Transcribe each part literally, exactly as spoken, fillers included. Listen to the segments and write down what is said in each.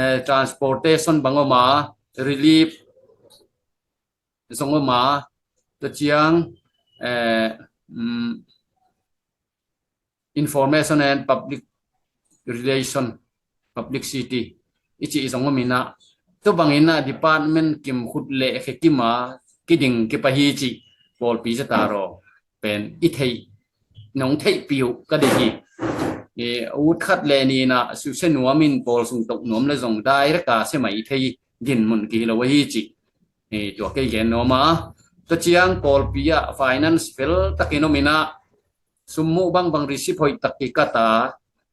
eh, transportation bang om a, relief zong om a, tua ciang, eh, mm, information and public relation, publicity i cih zong om inah, tua bang inah department kim khut leh khe kim a kiding kipai hi cih pawlpi zeta raw pen i theih, nong theihpih uh ka deih hi. I ut khat le nih inah susia nuam in pawl sung toh nuam le zong direct a sia mai thei dinmun kihi lo ahi cih, i tua kei gen nuam a. Tua ciang pawlpi ah finance fel takin om inah, sum muh bangbang receipt hoih tak kikat a,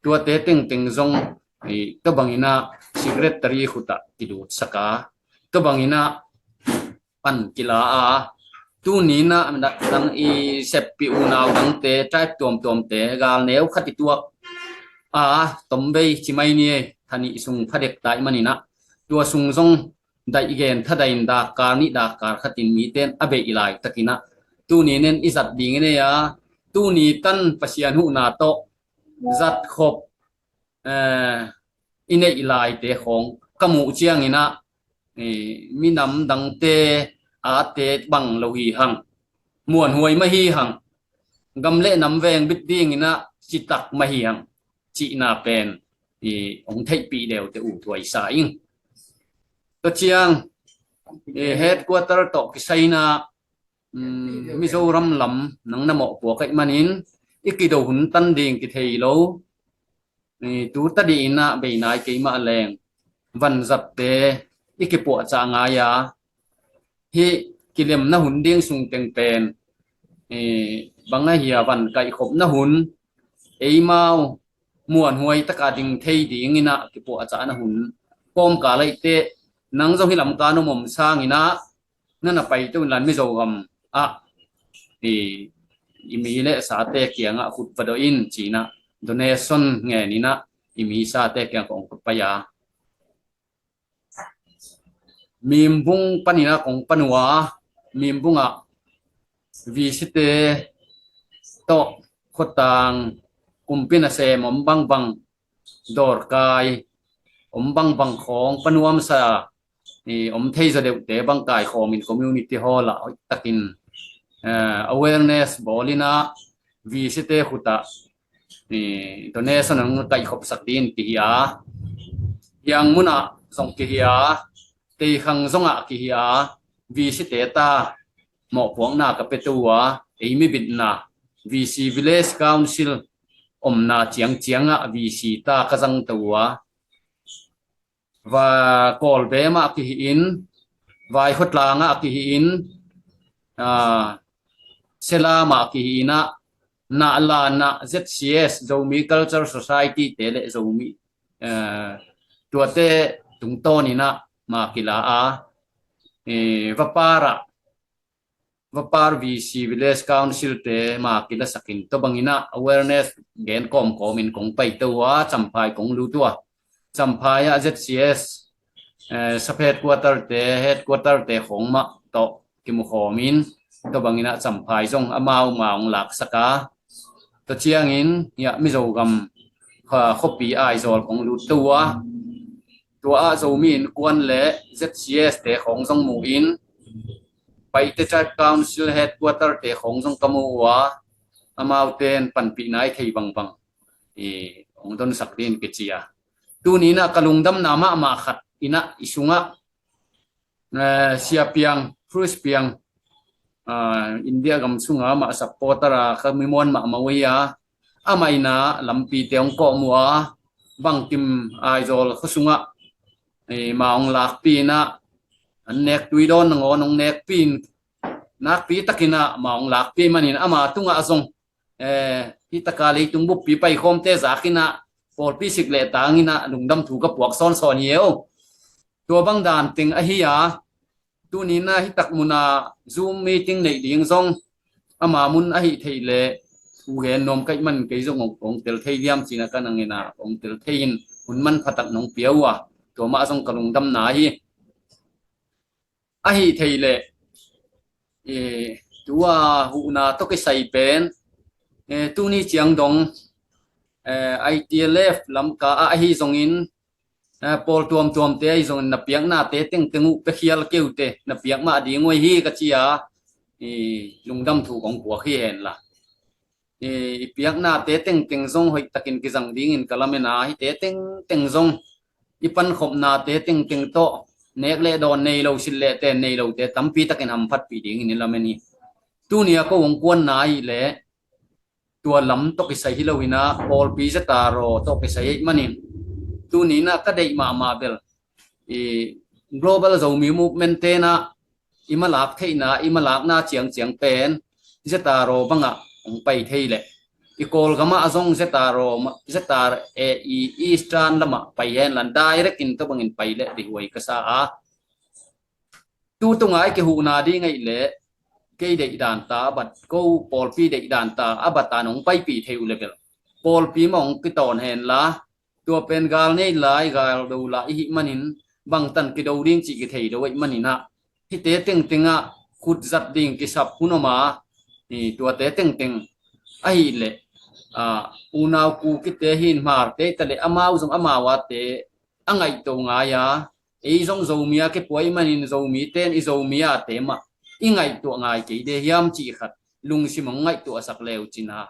tuate tengteng zong, i tua bang inah secretary khut ah kilutsak a, tua bang inah pan kila a, tuni inah dang i seppih unau dangte, tribe tuamtuamte gal neu khat i tuak a, tomvei ci mai ni, tha nih sung pha dek ta i man inah, tua sung zong daih gen thadain dakkar nih dakkar khatin mite in a beih laitak inah, tuni nen i zat ding i nei a, tuni tan Pasian huhna tawh zat khop, eh, i neih laite khawng ka muh ciang inah, eh, minam dangte ate bang lo hi hang, muanhuai mah hi hang, gam le nam veng bit ding inah citak mah hi hang cihna pen, i hong theihpih deuh teh ut huai sa ing. Tua ciang, i headquarter tawh kisai inah, mm, Mizoram lam nang na mawhpuak ahih manin i kido hun tan ding kithei lo. I tu tadih inah bei nai kei mah leng vanzatte i kipuahcah ngai a, hih kilemna hun ding sung teng pen, i bang ahi a van kaihkhopna hun, eimau muanhuai taka ding thei ding inah kipuahcahna hun kawmkal ahih teh, nang zong hih lamkal om om sang inah na na pai to in lan Mizo gam ah, i, i mi le sate kiangah khut va dawh in ci inah donation ngen inah i mi sate kiang kong khut pai a. Mimbung pan inah kong pan uh a, Mimbung ah V C te tawh khuatang kumpi nasem om bangbang, dawrkai om bangbang khawng panuamsa, i om thei zaw deuhte bang kaikhawm in community hall ah hoih takin, eh, awareness bawl inah V C te khut ah, i donation hong kaihkhopsak ding kihi a, Hiang mun ah zong kihi a, Teikhang zong ah kihi a, V C te ta mawhpuakna ka pia to uh a, ei mi bitna V C Village Council omna ciangciang ah V C ta ka zang to uh a, va Kawlbem ah kihi in, Vaikhotlang ah kihi in, ah, Selam ah kihi inah, Nahlan ah Z C S, Zomi Culture Society te le Zomi, eh, tuate tungtawn inah ma kila a, eh, Vapar ah, Vapar V C Village Council te ma kilasak in tua bang inah awareness gen kawmkawm in kong pai to uh a, Champhai kong lut uh a, Champhai ah Z C S, eh, sub headquarter te, headquarter te khawng mah tawh kimukhawm in, tua bang inah Champhai zong amau ma hong laksak a, tua ciangin hiah Mizo gam khuapi Aizawl kong lut to uh a, tua ah Zomi Innkuan le Z C S te khawng zong mu in, Paite Tribe Council headquarter te khawng zong ka mu uh a, amaute in panpihna i thei bangbang i hong donsak ding kici a. Tuni inah ka lungdamna mahmah khat inah i sungah, eh, Sia Piang, Bruce Piang, ah, India gam sungah amah supporter a ka mi muan mahmah uh hi a, amah inah lampite hong kawm uh a, bangkim Aizawl khua sungah, eh, ma hong lakpih inah, an nek tui dawn nangawn hong nekpih in, nakpi tak inah ma hong lakpih manin ama tungah zong, eh, hih taka leitung buppi paikhawmte zak inah pawlpi sik leh tang inah lungdam thu ka puak sawnsawn hi eo. Tua bang dan teng ahi a, tuni inah hih tak mun ah Zoom meeting neih ding zong ama mun ahih theih leh thu gen nuam ka hih man kei zong hong tel thei diam ci inah ka nang inah hong tel thei in hun manpha tak nong pia uh a, tua mah zong ka lungdamna hi. Ahih theih leh, eh, tua huhna tawh kisai pen, eh, tuni ciang dong, eh, I T L F lamka ah ahi zongin, eh, pawl tuamtuamte ahi zongin na piaknate tengteng uh pia khial kei uh teh, na piak mah ding uh ahi hi ka ci a, i lungdam thu kong puak hi hen la. I, i piaknate tengteng zong hoih takin kizang dingin ka lamen a, hihte tengteng zong i pankhopnate tengteng tawh nek le dawn nei lo, silh le ten nei lote tampi takin hamphatpih dingin i lamen hi. Tuni a ko hong kuanna ahih leh tua lam tawh kisai hi loin ah, pawlpi ZRO tawh kisai ahih manin, tuni in ah ka deih mahmah bel i Global Zomi Movement te in ah i malak theihna, i malakna ciangciang pen ZRO bangah hong pai thei leh, i Kawlgamah zong ZRO ma-, ZRA i Eastern lamah pai hen la, direct in tua bangin pai leh deih huai ka sa a. Tu tunga i kihuhna ding ahih leh, kei deih dan ta a bat, ko pawlpi deih dan ta a bat a nong paipih thei uh leh bel, pawlpi mah hong kitawn hen la, tua pen gal nei lai, gal do lai i hih manin, bangtan kido ding cih kithei lo ahih manin ah, hihte tengteng ah khut zat ding kisap hun om a, i tuate tengteng ahih leh, a, unau Kukite hi in, Hmarte hi ta leh amau zong amau ate a ngaihtuah ngai a, ei zong Zomi a kipua ahih manin Zomite in i Zomi ate mah i ngaihtuah ngai kei de hiam cih khat lungsim hong ngaihtuahsak le uh cin a,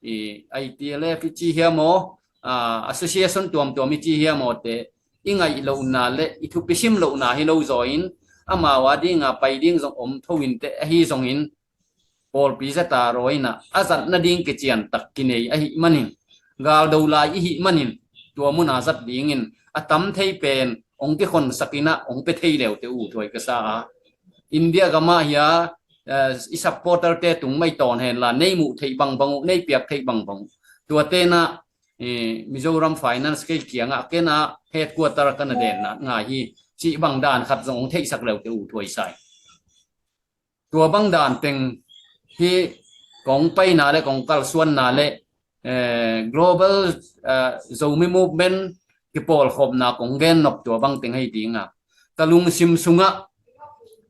i ITLF i ci hiam aw, a, association tuamtuam i ci hiam aw teh, i ngaih lohna le i thupi sim lohna hi lo zaw in, amau a dinga pai ding zong om tho in teh, ahi zongin pawlpi ZRO in ah a zat nading kician tak kinei ahih manin, gal do lai i hih manin, tua muna zat dingin a tam thei pen hong kikhonsak in ah hong pia thei le uh teh uh thuai ka sa a. India gamah hi a, eh, i supporter te tung mah i tawn hen la, nei muh theih bangbang uh, nei piak theih bangbang uh, tuate in ah, eh, Mizoram Finance kei kiangah, ken ah headquarter ka na den ngai hi, cih bang dan khat zong hong theihsak le uh teh uh thuai sa hi. Tua bang dan teng hi, kong paina le kong kalsuanna le, eh, Global, eh, Zomi Movement kipawlkhopna kong gen nop tua bang teng hi ding a, ka lungsim sungah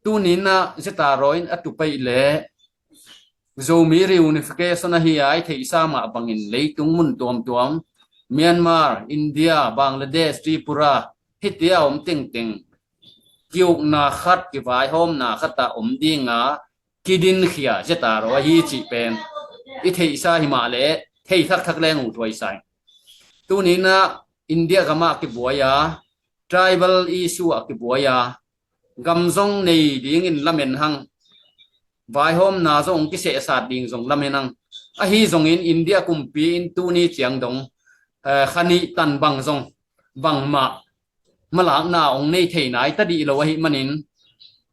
tuni in ah ZRO in a tu pai leh Zomi reunification ahi a, i theihsa mah bangin leitung mun tuamtuam, Myanmar, India, Bangladesh, Tripura, hihte a om tengteng kiukna khat, kivaihawmna khat a om ding a, kidinkhia ZRO ahi cih pen i theihsa hi mah leh thei thakthak leng uh thuai sa hi. Tuni in ah India gamah kibuai a, tribal issue ah kibuai a, gam zong nei dingin lamen hang, vaihawmna zong hong kisehsat ding zong lamen hang. Ahi zongin India kumpi in tuni ciang dong, eh, kha nih tan bang zong, bangmah malakna hong nei thei nai ta dih lo ahih manin,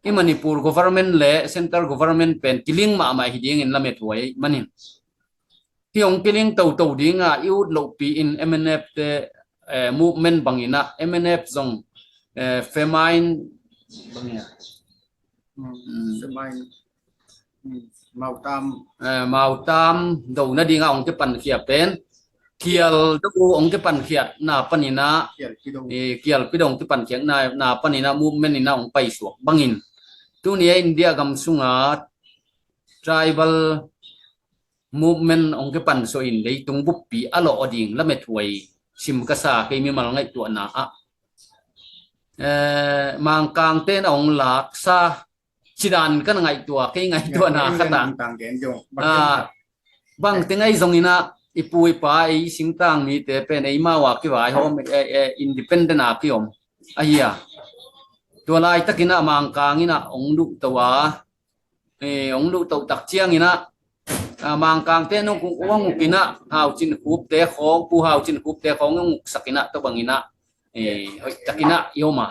i Manipur government le central government pen kilink mahmah hi dingin lamet huai ahih manin, hih hong kilink toto ding a, i ut lohpi in MNF te, eh, movement bangin ah, MNF zong, eh, famine, bang hi a, mm, famine, mm, mautam, eh, mautam do nading a hong kipankhia pen, kial do hong kipankhiatna panin ah, kial kido, eh, kial kido hong kipankhiatna, na panin ah movement in ah hong paisuak bangin, tuni a India gam sunga tribal movement hong kipansuah in leitung buppi a lawh ding lamet huai sim ka sa, kei mimal ngaihtuahna ah. Eh, Mangkang ten a hong laksa cidan ka na ngaihtuah, kei ngaihtuahna khat ah, bang teng ahi zongin ah, i pu i pa, ei singtang mite pen eimau a kivaihawm, eh, eh, independent a kiom ahi a, tua laitakin ah Mangkang in ah hong luhto a, eh, hong luhto tak ciangin ah, ah, Mangkang te nung kung uang uk in ah, Hau Cin Khup te khawng, Pu Hau Cin Khup te khawng hong uksak in ah, tua bangin ah, eh, hoih takin ah i om a.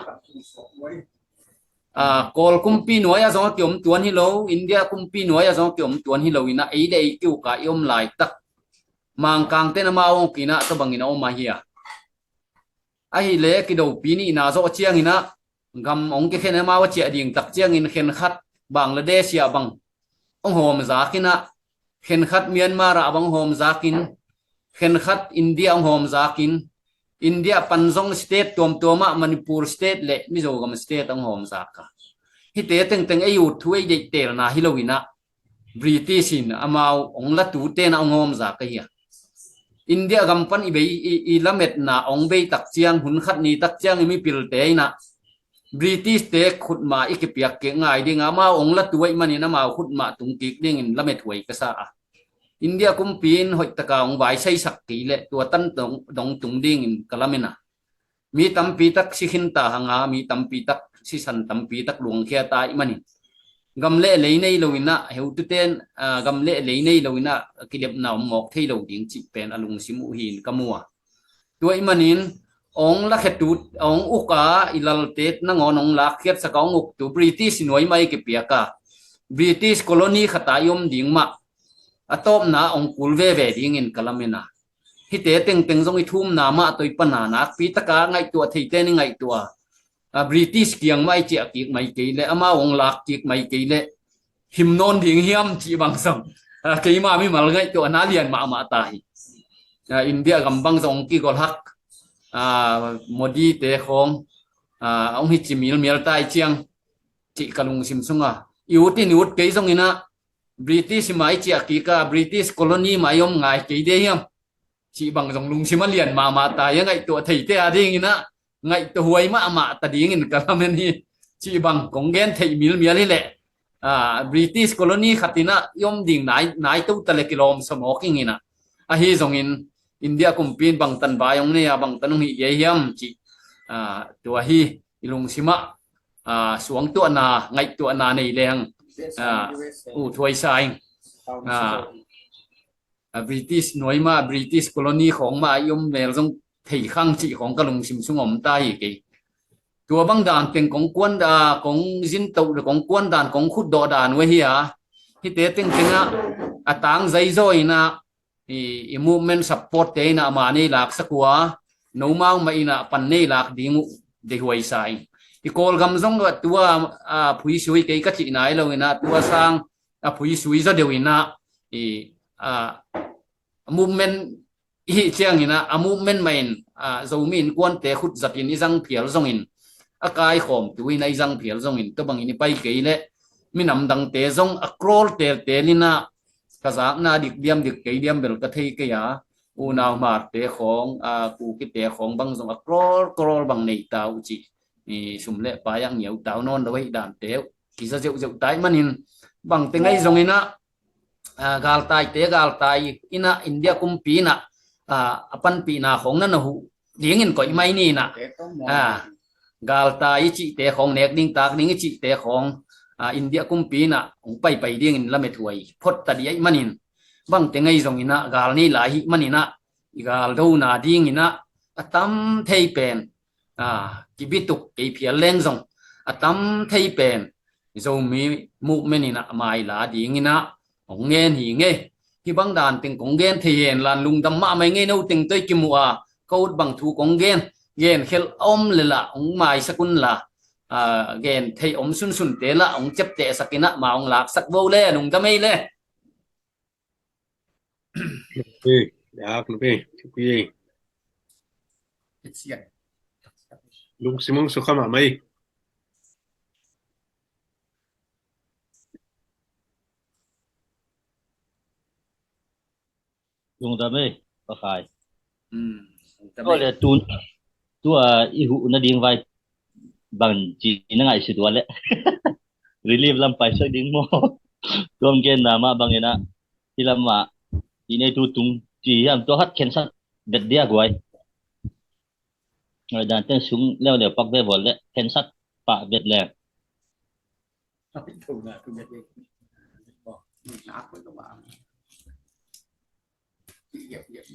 Ah, Kawl kumpi nuai ah zong a kiom tuan hi lo, India kumpi nuai ah zong a kiom tuan hi lo in ah, ei le ei kiuk a i om laitak Mangkang ten amau hong uk in ah, tua bangin a om ahi a. Ahih leh kidopi nihna zawh ciangin ah, gam hong kikhen amau a ciah ding tak ciangin khenkhat Bangladesh ah bang hong hawmzak in ah, khenkhat Myanmar ah bang hong hawmzak in, khenkhat India hong hawmzak in, India pan zong state tuamtuam ah Manipur state le Mizogam state hong hawmzak a. Hihte tengteng ei ut thu ei deihtelna hi lo in ah, British in amau hong la tute in ah hong hawmzak ahi a. India gam pan i bei i, i lametna ong bei tak ciang, hun khat ni tak ciang i mipilte in ah British te khut mah i kipiak kik ngai ding a, amau ong la tuaih manin amau khut mah tung kik dingin lamet huai ka sa a. India kumpi in hoih taka ong vaisaisak kei leh tua tan dong, dong tung dingin ka lamen a. Mi tampi tak si khin ta hang a, mi tampi tak sisan tampi tak luangkhia ta ih manin gam le lei nei lo in ah, heututen, ah, gam le lei nei lo in ah kidepna om mawk thei lo ding cih pen a lungsim uh hi-in ka mu a. Tua ih manin ong lakhiat uh, ong uk a, i lalte nangawn ong lakkhiatsak a ong uktu British nuai mah i kipiak a, British colony khat ah i om ding mah a tawpna ong kul veve dingin ka lamen a. Hihte tengteng zong i thumna mah tawh i pan a, nakpi taka ngaihtuah theite in i ngaihtuah a, British kiang mah i ciah kik mai kei leh, amau ong lak kik mai kei leh him nawn ding hiam cih bang zong, a, keima mimal ngaihtuahna lian mahmah ta hi. A, India gam bang zong ong kigol hak, a, Modi te khawng, a, ong hi ci milmial ta ih ciang cih ka lungsim sung a. I ut in i ut kei zong in ah British mah i ciah kik a, British colony mah i om ngai kei de hiam cih bang zong lungsim a lian mahmah ta hi a, ngaihtuah theite a dingin ah ngaihtuah huai mahmah ta dingin ka lamen hi. Cih bang kong gen theih milmial hi leh, a, British colony khat in ah i om ding nai, nai to ta leh kilawm sa mawk ing in ah, ahi zongin India kumpi in bang tan vai ong nei a, bang tan ong hih gei hiam cih, a, tua hi. I lungsim ah, a, suangtuahna, ngaihtuahna nei leng, a, u thuai sa ing. A, a, British nuai mah, British colony khawng mah i om mel zong thei khang cih khawng ka lungsim sung om ta hi kei. Tua bang dan teng kong kuan, a, kong zin to, kong kuan dan, kong khutdawh dan uh ahi a. Hihte tengteng ah a tang zaizaw in ah i, i movement support te in ah ama nei laksak uh a, nomau mah in ah pan nei lak ding uh deih huai sa ing. I Kawlgam zong tua, a, phuisui kei ka cih nai lo in ah, tua sang a phuisui zaw deuh in ah, i, a, movement i hih ciangin ah, a movement mah in, a, Zomi innkuante khut zatin i zang phial zongin, a kaikhawmtu in ah i zang phial zongin, tua bangin i pai kei leh minam dangte zong a crawl teltel in ah, ka zakna dik diam dik kei diam bel ka thei kei a, unau Hmarte khawng, a, Kukite khawng bang zong a crawl crawl bang nei ta uh cih, i, sum le pai ah ngiau tau nawn lo ahih dante uh kiza zeuhzeuh ta ih manin bangteng ahi zongin ah, a, galtaite galtai in ah India kumpi in ah, a, a panpihna khawng na na huh dingin koih mai ni in ah, a, galtai i cihte khawng, nek ding tak ding i cihte khawng, a, India kumpi in ah hong paipai dingin lamet huai phot ta dih ahih manin, bangteng ahi zongin ah gal nei lai ahih manin ah i galdona dingin ah a tam thei pen, a, kibituk kei phial leng zong a tam thei pen Zomi movement in ah maila dingin ah hong ngen hi ing e. Hih bang dan teng kong gen thei hen la, lungdam mahmah ing e. No teng tawh i kimuh a, ka ut bang thu kong gen, gen khelh a om leh lah hong maisak un la, a, gen theih om sunsunte lah hong ciaptehsak in ah ma hong laksak vo le, lungdam ei le. Nupi, yak nupi, thupi. Lungsim hong sukha mahmah ei. Lungdam ei, Pa Khai. Hmm, lungdam ei. Tua le tu, tua i huh nading vai bang ci na ngaihsut ua leh relief lam paisak ding maw? Tuam genna mah bangin ah, hih lamah i nei tu tung ci hiam, tua khat khensat bet dia guai. Ngai dan ten sung leuleu pak ve bawl leh khensat pah bet leng.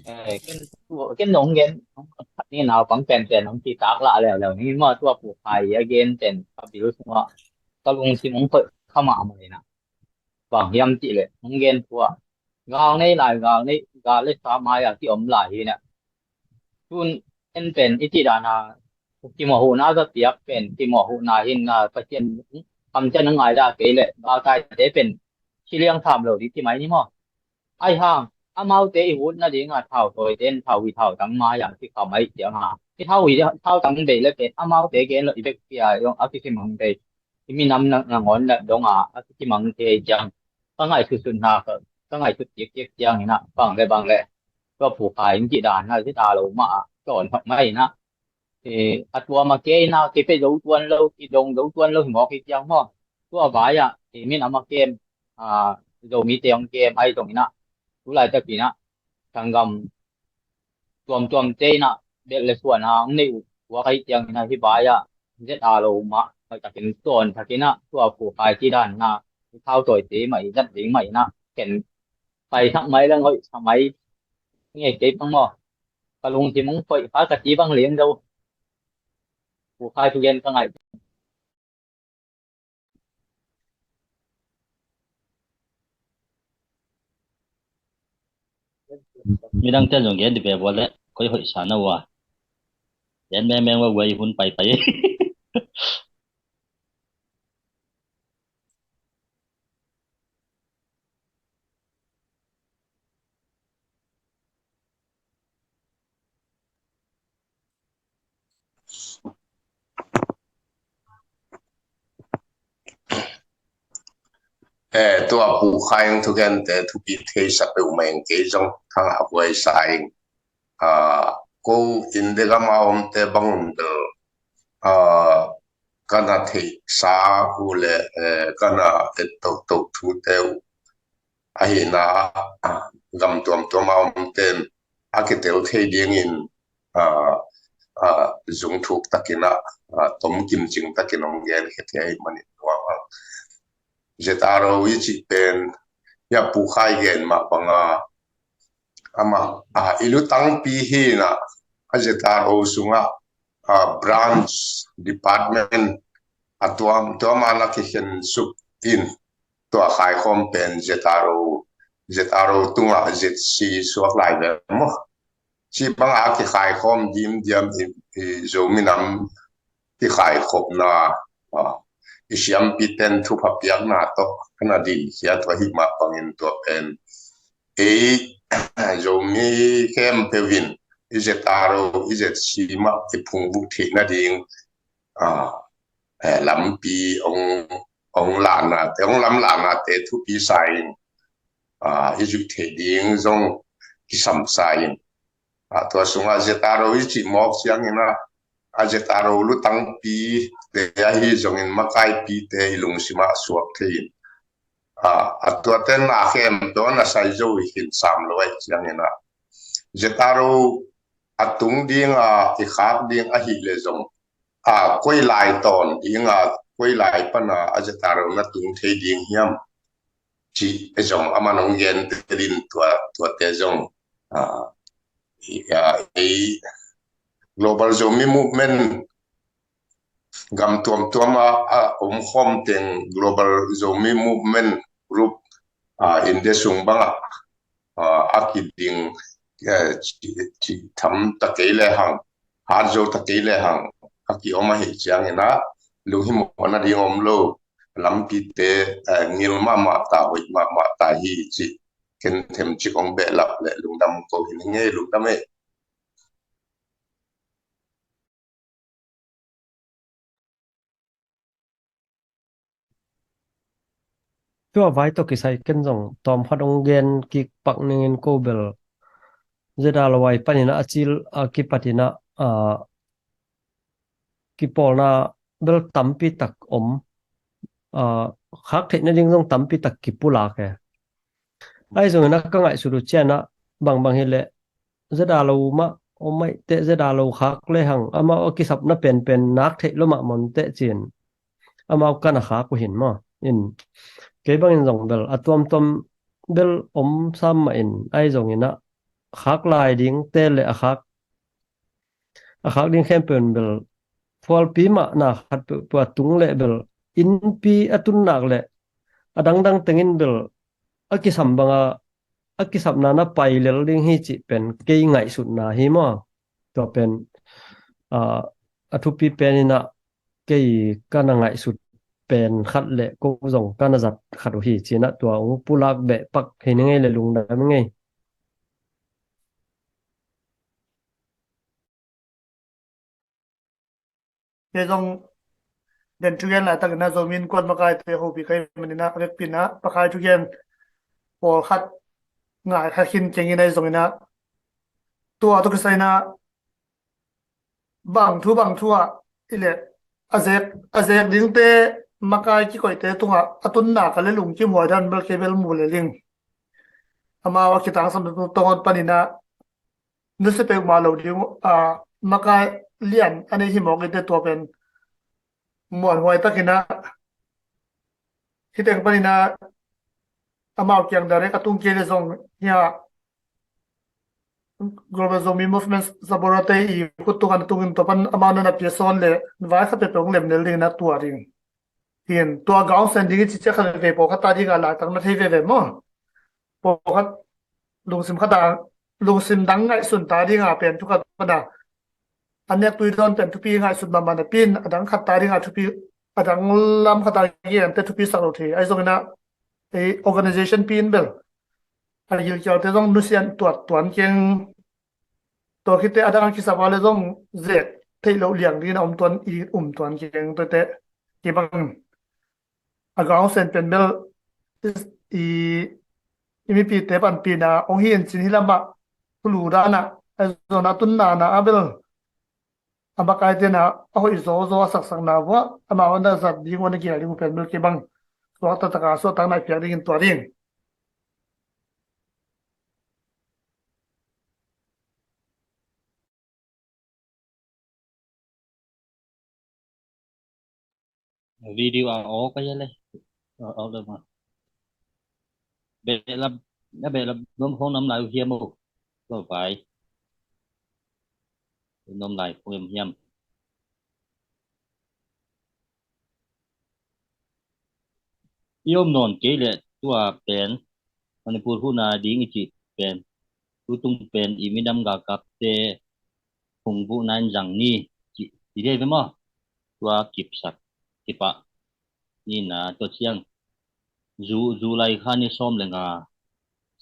Eh, ken, ken nong gen, ni naupang penpen nong ci tak lah leuleu ni maw, tua Pu Khai a gen pen ka bil sungah ka lungsim hong koih kha mahmah in ah. Bang hiam cih leh hong gen thu ah, gal nei lai, gal nei, gal le sa mai-ah ki om lai hi in ah. Tun en pen i cih dan a, kimawhhuhna za piak pen kimawhhuhna hi in ah, Pasian kamciam hong ngai la kei leh galtaite pen ci liang tham lo ding ci mai ni maw? Ahi hang, amaute i hut nading a thau tawite in thau hi thau tang mai-ah kikham ahih ciang a, i thau hi thau tang bei le pen amaute gen lo i vekpi a zong a kikhim hong bei, i minam na, nangawn na dong a, a kikhim hong thei ciang, ka ngaihsut sut hna, ka, ka ngaihsut kik kik ciangin ah, bang le bang le tua Pu Khai in kidan na, zeta lo mah a, tawn thak mai na. E, a tua ma ke na, ke pe zo tuan lo, ki dong zo tuan lo, hi mawk hi tiang maw. Tua vai a, e, min a ma kem, a, Zomi te hong kem, ai zong ina. Tulai tak ina, sanggam tuamtuam te ina, bel le suan a, hong nei uh, tua kai tiang ina, hi vai a, zeta lo mah, mai takin tawn, takin a, tua Pu Khai kidan na, thau tawi te mai, zat ding mai na, ken pai thak mai lang hoi, sa mai, nge kei pang maw. Ka lungsim hong koih kha ka ci bang leng zo. Pu Khai thugen ka ngaih. Midang ten zong gen di ve bua le koi hoih sa na ua. Gen mengmeng ua ua i hun paipai. Eh, tua Pu Khai ing thugente thupi thei sa peuh meng kei zong thang a buai sa ing. Ah, ko India gam a omte bang un bel, ah, kana theihsa uh le, eh, kana et tohtoh thute uh ahina, ah, gam tuamtuam a omten a kitel thei dingin, ah, ah, zung thuk takin a, ah, tom kim cing takin hong gen khia thei ahih manin nuam ang. Zeta ro i cih pen, ya Pu Khai gen mah banga, ama, ah, i lutangpi hi na, a zeta ro sungah, ah, branch, department a tuamtuam a na kikhen suk in, tua khaikhawm pen zeta ro, zeta ro tungah Z C suak lai ve maw. Cih banga kikhaikhawm dimdiam i, i Zomi nam kikhaikhopna, ah, i siampiten thupha piakna tawh kana dinkhia tua hi mah bangin tua pen ei Zomi khempeuh in i zeta ro, i Z C mah i phungvuh theih nading, ah, eh, lampi hong, hong lahnate, hong lamlahnate thupi sa in, ah, i zuih theih ding zong kisam sa in. Ah, tua sungah zeta ro i cih mawk ciangin ah, a zeta ro lutangpite ahi zongin makaipite i lungsimah suak thei in. Ah, a tuate na khempeuh a na sai zo i khin sam lo ahih ciangin ah, zeta ro a tung dinga i khak ding ahih leh zong, ah, koi lai tawn dinga, koi lai pana a zeta ro na tung thei ding hiam cih zong a man hong gen telin tua, tuate zong, ah, i, ah, ei Global Zomi Movement gam tuamtuam a, a omkhawm teng Global Zomi Movement Group, ah, India sung bangah, ah, a kiding, eh, ci, ci tham ta kei le hang, hat zo ta kei le hang, a kiom ahih ciangin ah lunghimawhna ding om lo, lampite, eh, ngil mahmah ta, hoih mahmah ta hi cih ken themcik hong behlap le lungdam ko hi ning ei, lungdam ei. Tua vai tawh kisai ken zong tawm khat hong gen kik pak ningin ko bel zeta lo ai panin a cil a kipatin a, a, kipawlna bel tampi tak om, a, khak theih nading zong tampi tak kipulak e. Ahi zongin a ka ngaihsut uh ciangin ah bangbang hi leh zeta lo mah om maih teh, zeta lo khak le hang amau a kisapna penpen nak theih lo mah mawk teh ci-in amau kana khak uh hin maw. In kei bangin zong bel a tuamtuam bel om sam mah in ahi zongin ah khak lai dingte le a khak a khak ding khempeuh in bel phualpi mah na khat peuhpeuh a tung leh bel innpi a tun nak leh a dangdang tengin bel a kisam banga a kisapna na pai lel ding hi cih pen kei ngaihsutna hi maw. Tua pen, ah, a thupi pen in ah kei kana ngaihsut pen khat le ko zong kana zat khat uh hi ci-in ah tua hong pulak beh pak hi ning ei le lungdam ning ei. Kei zong den thugen laitakin ah Zomi Innkuan makaite hopih ka hih manin ah a vekpi in ah Pa Khai thugen pawlkhat ngai kha khin keng in ah zongin ah tua tawh kisai in ah bang thu bang thu ah i leh a zek, a zek dingte, makai kikoihte tungah a tunna ka le lungkim huai dan bel kei bel mu le ling. Amau a kitangsam tung tawng panin ah nusia peuhmah lo ding uh, a, makai lian a nei hi mawk i te tua pen muanhuai takin ah, hih teng panin ah amau kiang direct a tung kei le zong hi a, Global Zomi Movement supporter te i khut tungah na tungin tua pan amau na na pia sawn le vai khat peuhpeuh hong lem lel dingin a tua ding. Hi in tua ground sen ding i ci ciang khat veve pawlkhat ta dingah laitak na thei veve maw? Pawlkhat lungsim khat a, lungsim dang ngaihsun ta dingah pen thu khat pan a, a nek tui dawn pen thupi ngaihsut mahmah napi in a dang khat ta dingah thupi, a dang lam khat a gigante thupi sak lo thei. Ahi zongin ah ei organization pi in bel a gilkialte zong nusia in tuat tuan keng. Tua khit teh a dang a kisap a le zong zek theih loh liang dingin a om tuan, i um tuan keng tuate. Kei bang a ground sen pen bel i, i mipite panpihna hong hi in cin, hih lamah thulu dan ah, a zon a tunna na a bel a makaite na a hoih zawzaw a saksakna vuah amau a na zat ding uh, a na gial ding uh pen bel kei bang suakta taka suahtakna i piak dingin tua ding. Video a awk a yale. A awk le ma. Behlap, na behlap nom khong nam lai uh hiam uh. Ko vai. Nom lai khong em hiam. I om nawn kei leh tua pen Manipur huhna ding i cih pen, tutung pen i minam galkapte phungvuhna in zang ni cih i dei ve maw? Tua kipsak kipah ni na tua ciang zu, July kha ni sawm le nga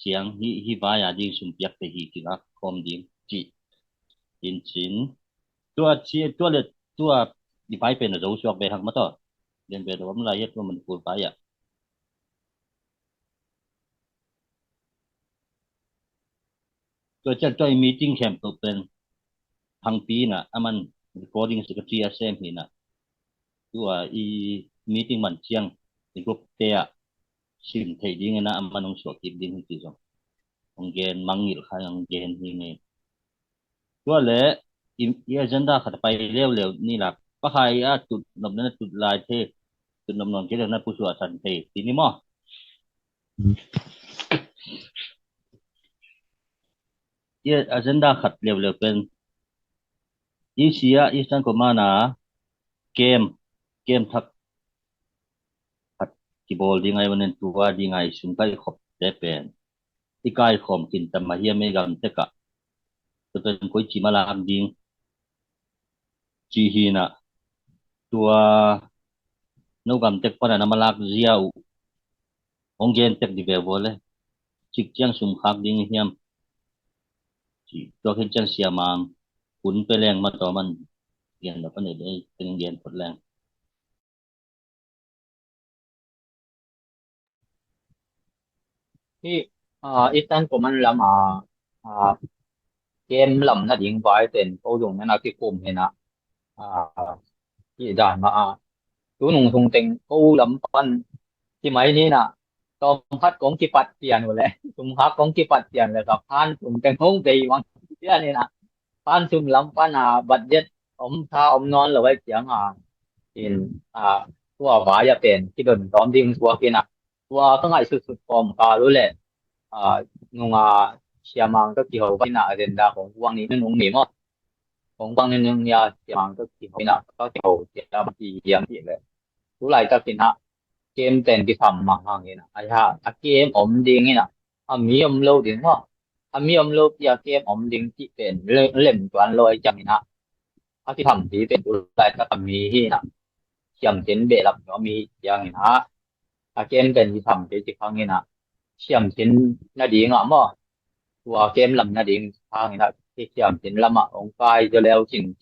ciang hih, hih vai a ding sum piak te hi kingak khawm ding cih in cin. Tua ci, tua le tua i vai pen a zo suak ve hang maw taw. Lian ve lo om lai hiat tua Manipur vai ah. Tua ciang tua i meeting khempeuh pen Thangpi in ah, aman recording secretary a sem hi in ah, tua i meeting man ciang i group te ah sim theih dingin ah aman hong suah kik ding hi ti zong hong gen, mangngilh kha hong gen hi ngei. Tua le i, i agenda khat a pai leuleu ni la, pakhai a tut nop le na tut lai thei, tut nop nawn kei le na pusuah san thei ti ni maw? I agenda khat leuleu pen E C a, Eastern Command a camp, camp thak khat kibawl ding a i, tua ding a i sum kaikhopte pen i kaikhawm khin tam a hiam, i gamtek ah tua pen koici ma lak ding ci hi in ah, tua no gamtek pan a na ma lak zia uh hong gen tek di ve vua le, cik ciang sum khak ding i hiam? Ci, tua khin ciang Sia Mang Kun Pe Leng ma tawh man gen lo pan e dei, teng gen phot leng. Hih, ah, Eastern Command lam a, ah, camp lam nading vai ten ko zong na na kikum hi in ah, ah, hih dan mah a, tu nung sung teng ko lam pan ci mai ni in ah, tawm khat kong kipat pian uh le, sum khat kong kipat pian le ka phan sum teng hong bei mang pian in ah, phan sum lam pan a budget om tha om nawn lo ai ciang a, in, ah, tua vai a pen kidon tawm ding suak in ah, tua ka ngaihsutsut kawmkal uh le, ah, nunga Sia Mang ka kiho va in ah, agenda kong kuang ni nunung ni maw? Kong kuang ni nung ya Sia Mang ka kiho in ah, ka kiho sia ma ti hiam ti le, tu laitak in ah camp pen kisam mah hang in ah, a ha, a camp om ding in ah, a mi om lo ding maw? A mi om lo pi a camp om ding cih pen le-, lem tuan lo ai ciang in ah, a kisam pi pen tu laitak a mi hi in ah, siamsin behlap nuam mi hi ciang in ah, a camp pen kisam pi ci khang in ah, siamsin nading ah maw? Tua camp lam nading khang in ah, kisiamsin lam ah hong kai zaw leu cin